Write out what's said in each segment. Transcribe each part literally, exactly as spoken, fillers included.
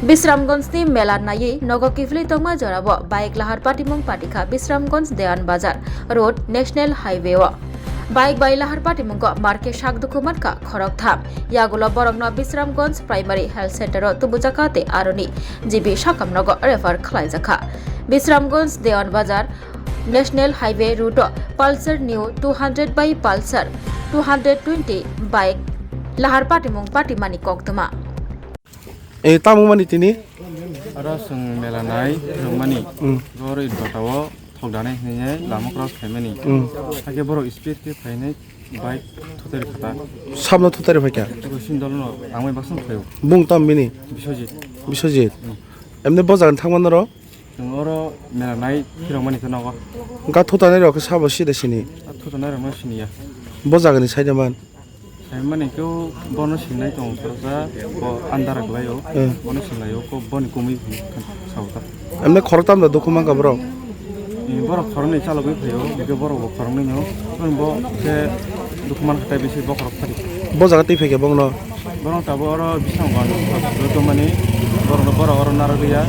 Bisramganj ni mela naiwi nogo kiphilwi tongma jorao bike lahar patimung patikha Bisramganj Dewan Bazar road National Highway o. Bike bai lahar patimungo marke sak dukhu mankha khoroktham. Yagulo borokno Bisramganj Primary Health Center o tubujakha tei aroni G B sakam nogo refer khlaijakha. Bisramganj Dewan Bazar National Highway route o Pulsar New two hundred bai Pulsar two hundred twenty bike lahar patimung patimani koktwma. E, tamo mani tini? Aro chwng mela nai rwngmani. Mm. Oro idbata o thok danai hinwi lama cross khaimani. Mm. Hakhe borok speed khe phainai bike thotari khata. Samno thotari phaikha? Eko sindolno ang bai baksa phaio. Bung tam bini? Biswajit. Biswajit. Mm. Emne bo jaga thangma noro? Chwng oro mela nai phirokmani khe nogo. Ga thotanai rok khe sabo sida sini? A thotanai rokno siniya. Bo jagani side man? Side mani khe bono sinai tongo khoroksa, bo andara kwlaio. Eh. Bono sinlaio, ko boni kumui sao ta. Emne khoroktam da dukhu mankha borok? Ni borok khoroknwi chalogwi phaio, hwnkhe borok bo khoroknwino. Bo khe dukhu mankha tei bisi bokhorok phari. Bo jaga twi phaikha bongno? Borok tabuk oro bising hospital tongmani, borokno borok oro narwkliya,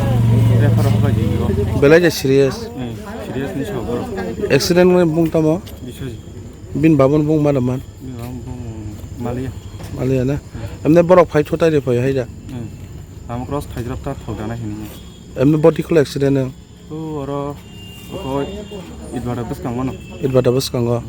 refer rok khlai di o. Belai de serious? Eh, serious ni sao borok. Accident ni bung tamo? Biswajit. Bin babun bung mana man? Bin babun bung maliya. Maliya na? Emne borok phai thutai de phai hai da? Eh, lama cross phaijrap ta thok dana hini. Emne body kholo accident no? O oro, oko idbata bwskango no. Idbata bwskango.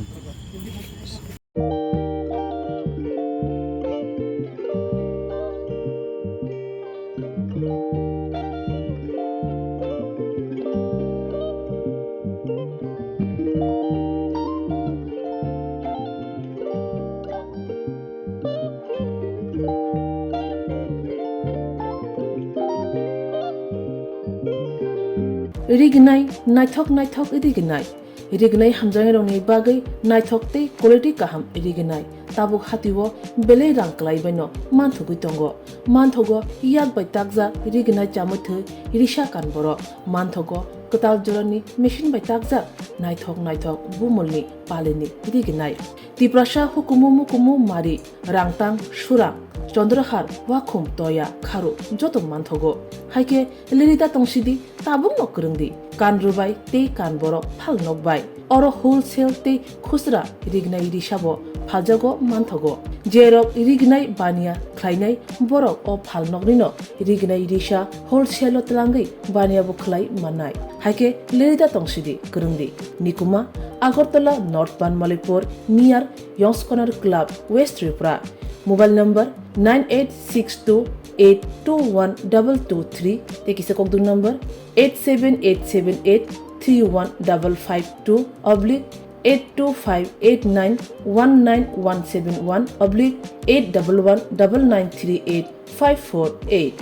Rignai, naithok naithok rignai. Rignai hamjaknairokni bagwi naithok tei quality kaham rignai. Tabuk hatio belai rang kwlai baino manthogwi tongo. Manthogo yak bai takjak rignai chamwi thwi risa kan borok. Manthogo kwtal jorani machine bai takjak naithok naithok bumulni palini rignai. Tiprasa hukumu mukumu mari, rangtang, surang, chondrahar, wakhum, toya, kharu joto manthogo. Haikhe lirida tongsidi, tabukno kwrwngdi, kan rwbai tei kan borok phal nokbai. Oro wholesale tei khusra rignai risabo phaljago manthogo. Jerok rignai baniya khlainai borok o phal noknino rignai risa wholesale o twlangwi baniya bo khlai mannai. Haikhe lirida tongsidi kwrwngdi. Nikuma, Agartala North Banmalipur near Yongskonar Club, West Tripura. Mobile number nine eight six two eight two one double two three tei kisa kokdwng number eight seven eight seven eight three one double five two oblique eight two five eight nine one nine one seven one oblique eight double one double nine three eight five four eight.